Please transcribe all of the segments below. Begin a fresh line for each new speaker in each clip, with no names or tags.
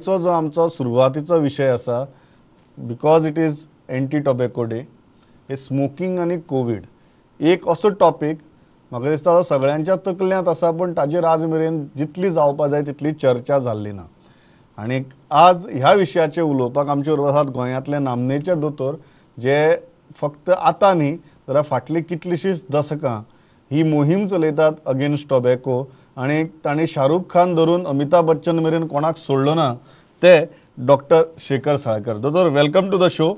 जो आमचो सुरवातीचो विशय आसा, because it is anti tobacco day, hey smoking आनी कोवीड एक असो टॉपीक म्हाका दिसता सगळ्यांच्या तकल्यांत आसा, पण ताजेर आज मेरेन जितली जावपा जाय तितली चर्चा जाल्ली ना. आनी आज ह्या विशयाचेर उलोवपाक आमचे बरोबर आसात गोंयांतले नामनेचे दोतोर, जे फक्त आतां न्ही जाल्यार फाटलीं कितलींशींच दसकां ही मोहीम चलयतात अगेन्स्ट टोबॅको, आनी तांणी शाहरुख खान धरून अमिताभ बच्चन मेरेन कोणाक सोडलो ना, ते डॉक्टर शेखर साळकर. दोतोर, welcome to the show.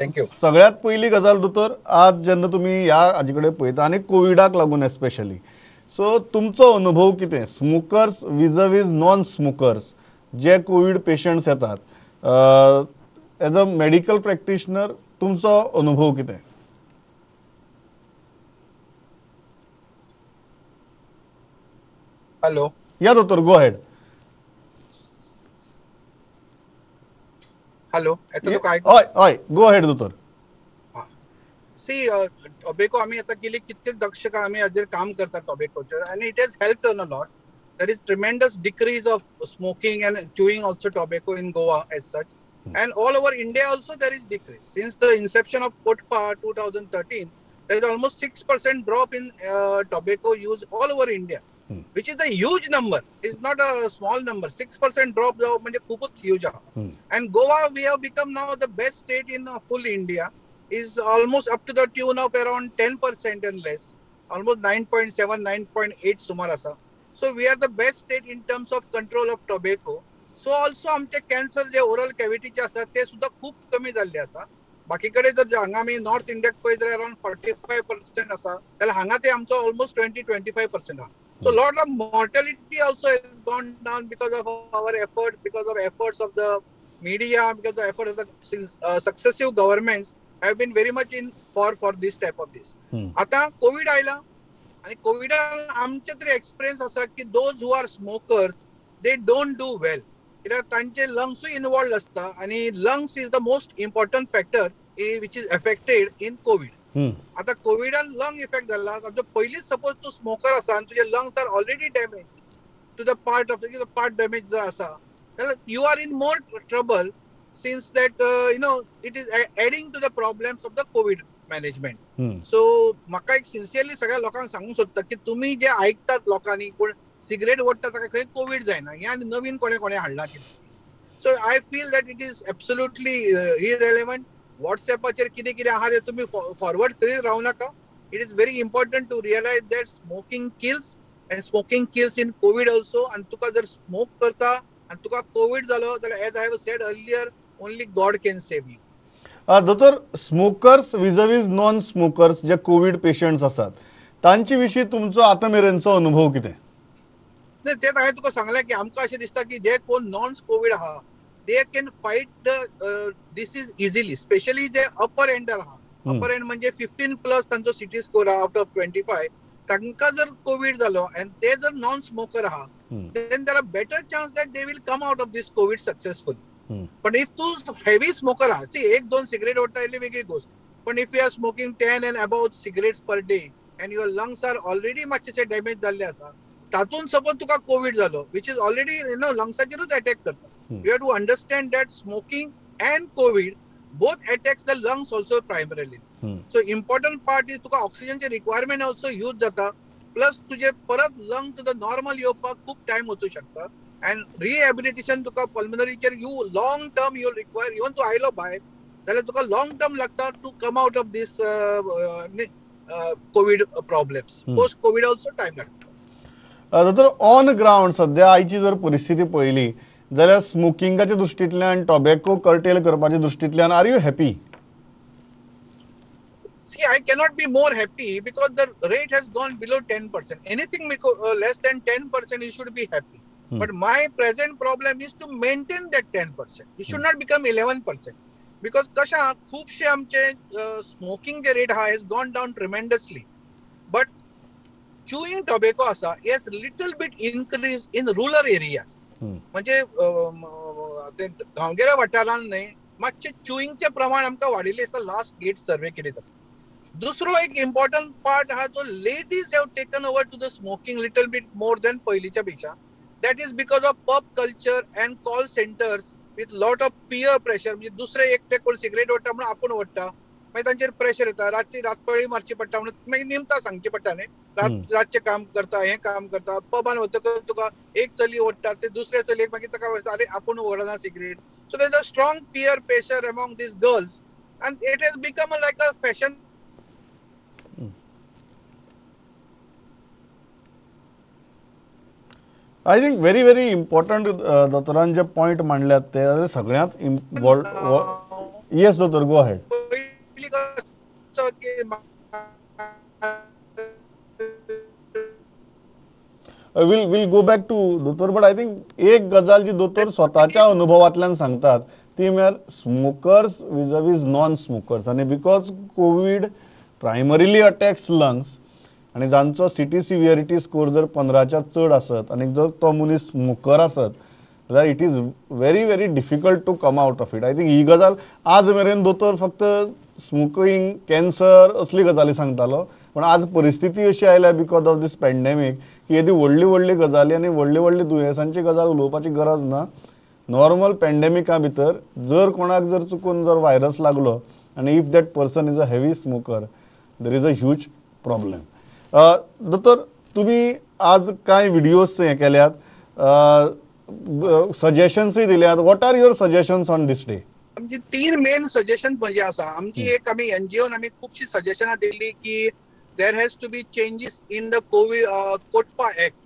Thank you.
सगळ्यात पयली गजाल दोतोर, आज जेन्ना तुमी ह्या हाजे कडेन पळयता आनी कोविडाक लागून एस्पेशली, सो तुमचो अनुभव कितें स्मोकर्स विजवीज नॉन स्मोकर्स जे कोवीड पेशंट्स येतात, एज अ मेडिकल प्रॅक्टिशनर तुमचो अनुभव कितें?
हॅलो
या दोतोर, गो अहेड.
हॅलो, येता तुका आयकूंक?
हय हय, गो अहेड दोतोर.
सी, टोबॅको आमी आतां गेली कितके दशकां आमी हाजेर काम करता टोबॅकोचेर, आनी it has helped a lot. There is tremendous decrease of smoking and chewing also tobacco in Goa as such, and all over India also there is decrease. Since the inception of COTPA 2013, there is almost 6% drop in tobacco use all over India, which is a huge number. It's not a small number. 6% drop जावप म्हणजे खूपच huge आहा. And Goa, we have become now the best state in full India, is almost up to the tune of around 10% and less, almost 9.7, 9.8 सुमार आसा. So we are the best state in terms of control of tobacco. So also आमचे cancer जे oral कॅविटीचे आसा ते सुद्दां खूब कमी जाल्ले आसा. बाकी कडेन जर हांगा आमी नॉर्थ इंडियाक पळयत जाल्यार अरावंड 45% आसा, जाल्यार हांगा ते आमचो ऑलमोस्ट 20-25% आहा. So lot of mortality also has gone down because of our effort, because of efforts of the media, because the effort of the successive governments have been very much in for this type of this. आता Covid आयला आणि कोविडान आमचे तरी experience आसा की those who are smokers they don't do well, कित्याक तांचे लंग्सूय involve आसता आनी lungs is the most important factor which is affected in COVID. आता कोविडान लंग इफेक्ट जाला, आमचो पयलींच सपोज तूं स्मोकर आसा आनी तुजे lungs are already damage to the part of part damage जर आसा जाल्यार you are in more trouble, since that you know it is adding to the problems of the COVID management. So म्हाका एक sincerely सगळ्या लोकांक सांगूंक सोदता की तुमी जे आयकतात लोकांनी कोण सिगरेट ओडटा ताका खंय कोवीड जायना, हें आनी नवीन कोणें कोणें हाडलां कितें. So I feel that it is absolutely irrelevant. वॉट्सएपाचेर कितें कितें आहा तें तुमी फॉरवर्ड करीत रावूं नाका. It is very important to realise that smoking kills, and smoking kills in COVID also. आनी तुका जर स्मोक करता आनी तुका कोवीड जालो जाल्यार as I have said earlier, only God can save you.
दोतोर, स्मोकर्स विजवीज नॉन स्मोकर्स जे कोवीड पेशंट्स आसात तांचे विशीं तुमचो आतां मेरेनचो अनुभव कितें?
नाही, तेच हांवें तुका सांगलें की आमकां अशें दिसता की जे कोण नॉन कोवीड आहा they can fight the disease easily, specially जे अपर एंडर आहा. अपर एंड म्हणजे 15+ तांचो सिटी स्कोर आहा आवट ऑफ 25, तांकां जर कोवीड जालो आनी ते जर नॉन स्मोकर आहा then there are better chance that they will come out of this COVID successful. पण if तूं हेवी स्मोकर आहा, सी 1-2 सिगरेट ओडटा इतली वेगळी गोश्ट, पण if you are smoking 10 and above cigarettes per day and your lungs are already मातशे damage जाल्ले आसा, तातूंत सपोज तुका कोवीड जालो which is already you know लंग्साचेरूच attack करता. You have to understand that smoking and COVID both attacks the lungs also primarily. So important part is तुका ऑक्सिजनचे requirement also huge जाता, प्लस तुजे परत लंग टू the normal येवपाक खूब time वचूं शकता, एंड रिहेबिलिटेशन तुका पल्मनरीचेर you long term you require. Even तूं आयलो भायर जाल्यार तुका लॉंग टर्म लागता to come out of this COVID problems. Post COVID also time लागता.
दोतोर, ऑन ग्रावंड सद्या आयची जर परिस्थिती पळयली जाल्यार स्मोकिंगाच्या दृश्टींतल्यान, टोबॅको कर्टेल करपाच्या दृश्टींतल्यान, are you happy?
See, I cannot be more happy because the rate has gone below 10%. Anything less than 10%, you should be happy. But my present problem is to maintain that 10%. It should not become 11%. Because कशा खूबशे आमचे smoking J rate has gone down tremendously. But chewing tobacco आसा has little bit increase in rural areas. म्हणजे ते गांवगिऱ्या वाठारांत न्हय मातशें च्युईंगचें प्रमाण आमकां वाडिल्लें दिसता लास्ट गेट सर्वे केली जाता. दुसरो एक इम्पॉर्टंट पार्ट आहा जो ladies have taken over to the smoking little bit more than पयलींच्या पेक्षा. That is because of pub culture and call centres with lot of peer pressure. म्हणजे दुसरे एकटे कोण सिगरेट ओडटा म्हणून आपूण ओडटा, मागीर तांचेर प्रेशर येता, रातची रातपाळी मारची पडटा म्हणून मागीर निमतां सांगची पडटा न्ही, रातचें काम करता, हें काम करता. पबान वतकच तुका एक चली ओडटा, ते दुसऱ्या चलयेक मागीर ताका अरे आपूण ओडना cigarette. So there is a strong peer pressure among these girls and it has become like a fashion.
I think very very important दोतोरान J point मांडल्यात ते सगळ्यांत. येस दोतोर, go ahead. Will go back to दोतोर, but I think एक गजाल जी दोतोर स्वताच्या अनुभवांतल्यान सांगतात ती म्हळ्यार smokers vis-a-vis non smokers, आनी because Covid primarily attacks lungs आनी जांचो सिटी सिवियरिटी स्कोर जर 15च्या चड आसत आनी जर तो मनीस स्मोकर आसत जाल्यार it is very very difficult to come out of it. I think ही गजाल आज मेरेन दोतोर फक्त स्मोकींग, कॅन्सर असली गजाली सांगतालो, पण आज परिस्थिती अशी आयल्या because of these pandemic की येदी व्हडली व्हडली गजाली आनी व्हडली व्हडली दुयेंसांची गजाल उलोवपाची गरज ना. नॉर्मल पॅन्डेमिका भितर जर कोणाक जर चुकून जर व्हायरस लागलो आनी if that person is a heavy smoker there is a huge problem. दोतोर, तुमी आज कांय व्हिडियोज हे केल्यात, सजेशन्सूय दिल्यात, what are your suggestions on this day?
आमची 3 मेन सजेशन म्हणजे आसा. आमची एक आमी एनजीओन आमी खुबशी सजेशनां दिल्ली की there has to be changes in the Covid COTPA act.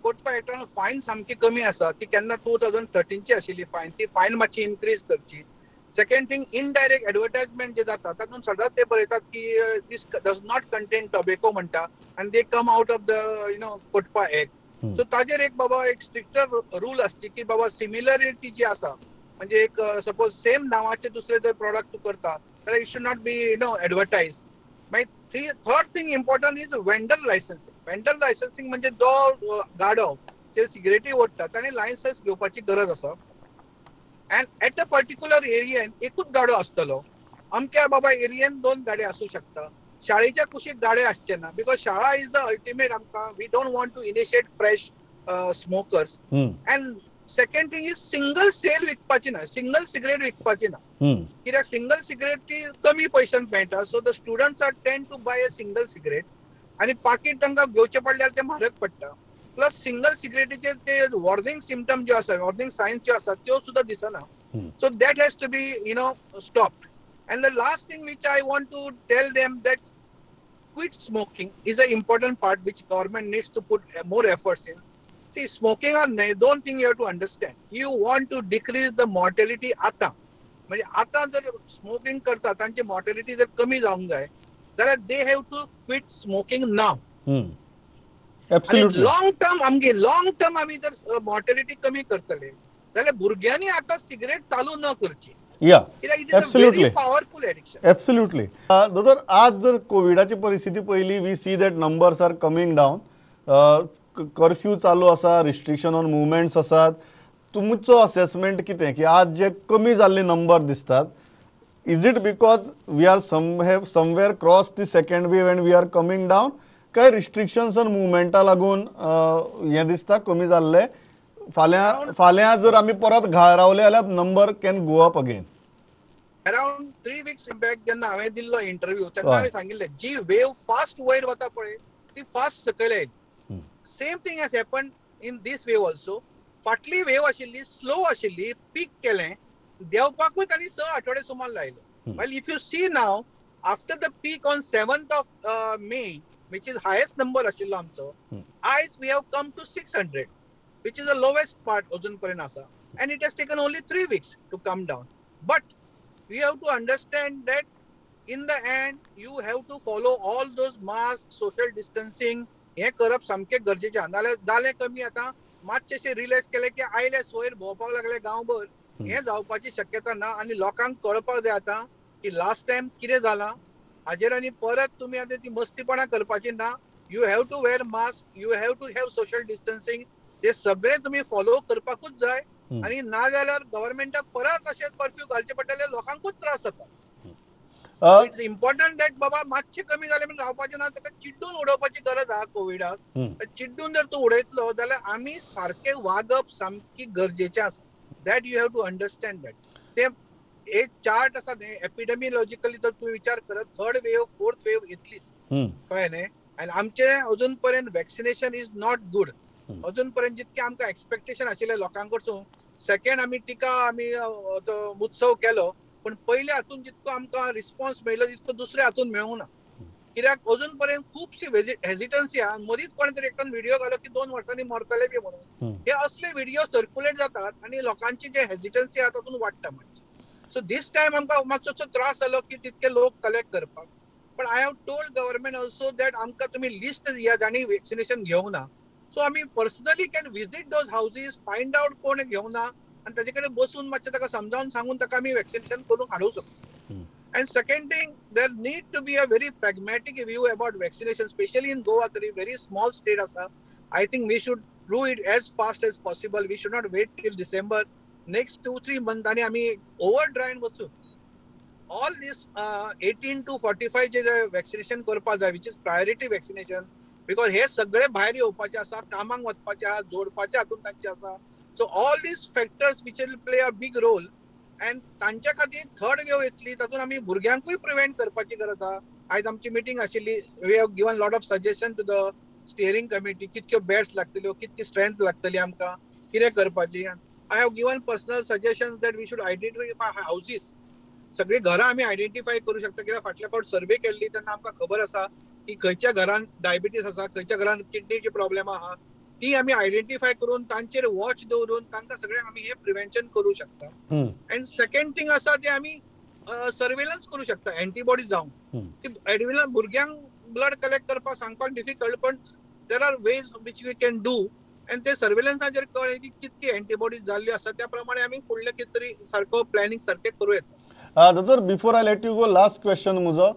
COTPA एक्टान fine सामकी कमी आसा, ती केन्ना 2013ची आशिल्ली फायन, ती फायन मातशी इनक्रीज करची. सेकंड थिंग, इनडायरेक्ट एडवर्टायजमेंट जे जाता तातूंत सदांच ते बरयतात की this does not contain tobacco म्हणटा आनी they come out of the you know COTPA act. So ताजेर एक बाबा एक स्ट्रिक्टर रूल आसची की बाबा सिमिलरिटी जी आसा, म्हणजे एक सपोज सेम नांवाचे दुसरे जर प्रोडक्ट तूं करता जाल्यार it should not be you know advertise. मागीर third thing important is vendor licensing. Vendor licensing म्हणजे जो गाडो जे सिगरेटी ओडटा ताणें लायसन्स घेवपाची गरज आसा. And at a particular एरियेन एकूच गाडो आसतलो, अमक्या बाबा एरियेन 2 गाडे आसूं शकता. शाळेच्या कुशीक गाडे आसचे ना, because शाळा is the ultimate आमकां, we don't want to initiate fresh smokers. And second thing is single sale विकपाची ना, सिंगल सिगरेट विकपाची ना, कित्याक सिंगल सिगरेट ती कमी पयशान मेळटा. So the students are tend to buy a single cigarette आनी पाकीट तांकां घेवचें पडल्यार तें म्हारग पडटा. प्लस सिंगल सिगरेटीचेर ते वॉर्निंग सिमटम ज्यो आसा, वॉर्निंग सायन्स ज्यो आसा त्यो सुद्दां दिसना. So that has to be you know stopped. And the last thing which I want to tell them that quit smoking is an important part which government needs to put more efforts in. See, smoking are दोन thing you have to understand. You want to decrease the mortality आता, म्हणजे आता जर smoking करता तांची mortality जर कमी जावंक जाय जाल्यार they have to quit smoking now. Long term आमगे लॉंग टर्म आमी जर मॉर्टेलिटी कमी करतले जाल्यार भुरग्यांनी आता सिगरेट चालू न करची.
या,
absolutely powerful addiction.
Absolutely. दोतोर, आज जर कोविडाची परिस्थिती पळयली, we see that numbers are coming down, curfew चालू आसा, रिस्ट्रिक्शन ऑन मुवमेंट्स आसात. तुमचो असेसमेंट कितें की आज जे कमी जाल्ले नंबर दिसतात, is it because we are somewhere cross the second wave and we are coming down, काय रिस्ट्रिक्शन्स ऑन मुवमेंटा लागून हें दिसता कमी जाल्लें? फाल्यां फाल्यां जर आमी परत घाळ रावले जाल्यार number can go up again.
Around 3 weeks back जेन्ना हांवें दिल्लो इंटरव्यू तेन्ना हांवें सांगिल्लें जी वेव फास्ट वयर वता पळय ती फास्ट सकयल आयली. Same thing has happen in this wave also. फाटली वेव आशिल्ली स्लो आशिल्ली, पीक केलें, देंवपाकूय तांणी 6 आठवडे सुमार लायले. Well if you see now after the peak on 7th of May which is highest number आशिल्लो आमचो, आयज we have come to 600 which is the lowest part अजून पर्यंत आसा, and it has taken only 3 weeks to come down. But we have to understand that in the end you have to follow all those mask, social distancing हें करप सामकें गरजेचें. नाजाल्यार जालें कमी, आतां मातशें रिलॅक्स केलें की आयले सोयर भोंवपाक लागले गांवभर, हें जावपाची शक्यता ना. आनी लोकांक कळपाक जाय आतां की लास्ट टायम कितें जालां हाजेर आनी परत तुमी आतां ती मस्तीपणां करपाची ना. You have to wear mask, you have to have social distancing, ते सगळे तुमी फॉलो करपाकूच जाय. आनी ना जाल्यार गव्हर्मेंटाक परत अशें कर्फ्यू घालचे पडटले, लोकांकूच त्रास जाता. It's important that बाबा मातशें कमी जालें म्हणून रावपाचें ना, ताका चिड्डून उडोवपाची गरज आहा कोविडाक. चिड्डून जर तूं उडयतलो जाल्यार आमी सारकें वागप सामकी गरजेचें आसा. That you have to understand that. ते एक चार्ट आसा न्ही, एपिडेमियोलॉजिकली जर तूं विचार करत, थर्ड वेव फोर्थ वेव येतलीच, कळ्ळें न्ही. आनी आमचें अजून पर्यंत वॅक्सिनेशन is not good. अजून पर्यंत जितकें आमकां एक्सपेक्टेशन आशिल्लें लोकां कडसून, सेकंड आमी टिका आमी तो उत्सव केलो, पण पयल्या हातून जितको आमकां रिस्पॉन्स मेळ्ळो तितको दुसऱ्या हातून मेळूंक ना. कित्याक अजून पर्यंत खुबशी हेजिटन्सी आहा. मदींच कोणे तरी एकट्यान व्हिडिओ घालो की 2 वर्सांनी मरतले बी म्हणून. हे असले व्हिडिओ सर्क्युलेट जातात आनी लोकांची जे हेजिटन्सी आहा तातूंत वाडटा मातशी. सो दीस टायम आमकां मातसो त्रास जालो की तितके लोक कलेक्ट करपाक. पण I have told government also that आमकां तुमी लिस्ट दिया जांणी वॅक्सिनेशन घेवंक ना. सो आमी personally can visit those houses, find out कोण घेवंक ना आनी ताजे कडेन बसून मातशें ताका समजावन सांगून ताका आमी वॅक्सिनेशन करून हाडूंक शकता. And second thing, there need to be a very pragmatic view about vaccination, specially in Goa तरी व्हेरी स्मॉल स्टेट आसा. I think we should do it as fast as possible. We should not wait till December. Next 2-3 मंथांनी आमी over ड्रायन वचून all these 18 to 45 J vaccination करपाक जाय, which is priority vaccination, because हे सगळे भायर येवपाचे आसा, कामाक वचपाचे आहा, जोडपाचे हातून तांचे आसा. So all these factors which will play a big role. And तांच्या खातीर थर्ड वेव येतली, तातूंत आमी भुरग्यांकूय प्रिवेंट करपाची गरज आहा. आयज आमची मिटींग आशिल्ली, we have given lot of suggestion to the steering committee, कितक्यो बेड्स लागतल्यो, कितकी स्ट्रेंथ लागतली आमकां, कितें करपाची. I have given personal suggestion that we should identify houses. सगळीं घरां आमी आयडेंटिफाय करूं शकता, कित्याक फाटल्या फावट सर्वे केल्ली तेन्ना आमकां खबर आसा की खंयच्या घरान डायबिटीस आसा, खंयच्या घरान किडनीची प्रॉब्लेम आहा, ती आमी आयडेंटिफाय करून तांचेर वॉच दवरून तांकां सगळ्यांक आमी हे प्रिवेन्शन करूं शकता. अँड सेकंड थींग आसा ते आमी सर्वेलन्स करूं शकता एंटीबॉडीज जावन. ती भुरग्यांक ब्लड कलेक्ट करपाक सांगपाक डिफिकल्ट, पण there are ways which we can do. And ते सर्वेलन्साचेर कळ्ळें की कितकी एंटीबॉडीज जाल्ल्यो आसा त्या प्रमाणे आमी फुडलें कितें तरी सारको प्लॅनिंग सारकें करूं येता.
दोतोर, before I let you go, last question म्हजो,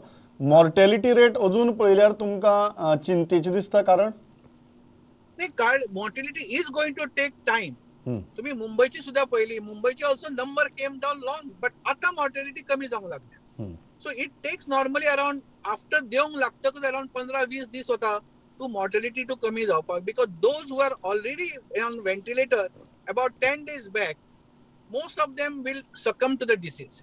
मॉर्टेलिटी रेट अजून पळयल्यार तुमकां चिंतेची दिसता? कारण
नाही, कारण mortality is going to take time. तुम्ही मुंबईची सुद्धा पळयली, मुंबईची also number came down long, but आता मॉर्टेलिटी कमी जावंक लागल्या. So it takes normally around after देवंक लागतकच अराउंड 15-20 दीस वता टू मॉर्टेलिटी टू कमी जावपाक, because those who are already on ventilator about 10 days back, most of them will succumb to the disease.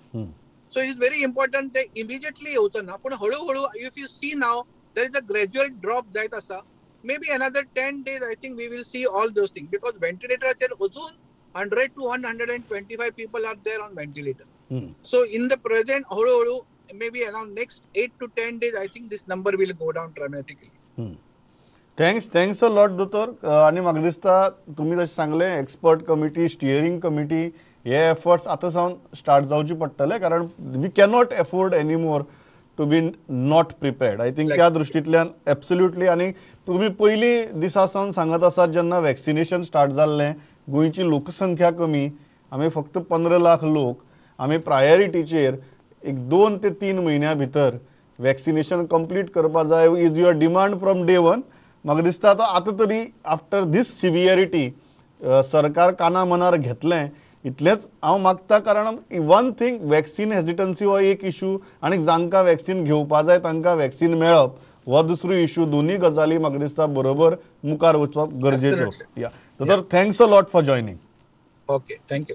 So it is very important ते immediately येवचो ना, पूण हळूहळू if you see now there is a gradual drop जायत आसा. Maybe another 10 days I think we will see all those things, because ventilator अजून 100 to 125 people are there on ventilator. So in the present हळूहळू maybe around next 8 to 10 days I think this number will go down dramatically.
Thanks a lot दोतोर. आनी म्हाका दिसता तुमी जशें सांगलें, expert committee, steering committee, हे एफर्ट्स आतां सावन स्टार्ट जावचे पडटले, कारण we cannot afford any more to be not prepared. I think त्या दृश्टींतल्यान एब्सोल्युटली. आनी तुमी पयलीं दिसा सावन सांगत आसात, जेन्ना वॅक्सिनेशन स्टार्ट जाल्लें, गोंयची लोकसंख्या कमी, आमी फक्त 15 लाख लोक, आमी प्रायोरिटीचेर एक 2 ते 3 म्हयन्या भितर वॅक्सिनेशन कंप्लीट करपा जाय, is your demand from day one. म्हाका दिसता आतां आतां तरी आफ्टर these severity सरकार काना मनार घेतलें इतलेंच हांव मागता. कारण वन थिंग, वॅक्सिन हेजिटन्सी हो एक इशू, आनी जांकां वॅक्सिन घेवपा जाय तांकां वॅक्सिन मेळप हो दुसरो इशू. दोनूय गजाली म्हाका दिसता बरोबर मुखार वचपाक गरजेच्यो. या दोतोर, thanks a lot for joining.
Okay, thank you.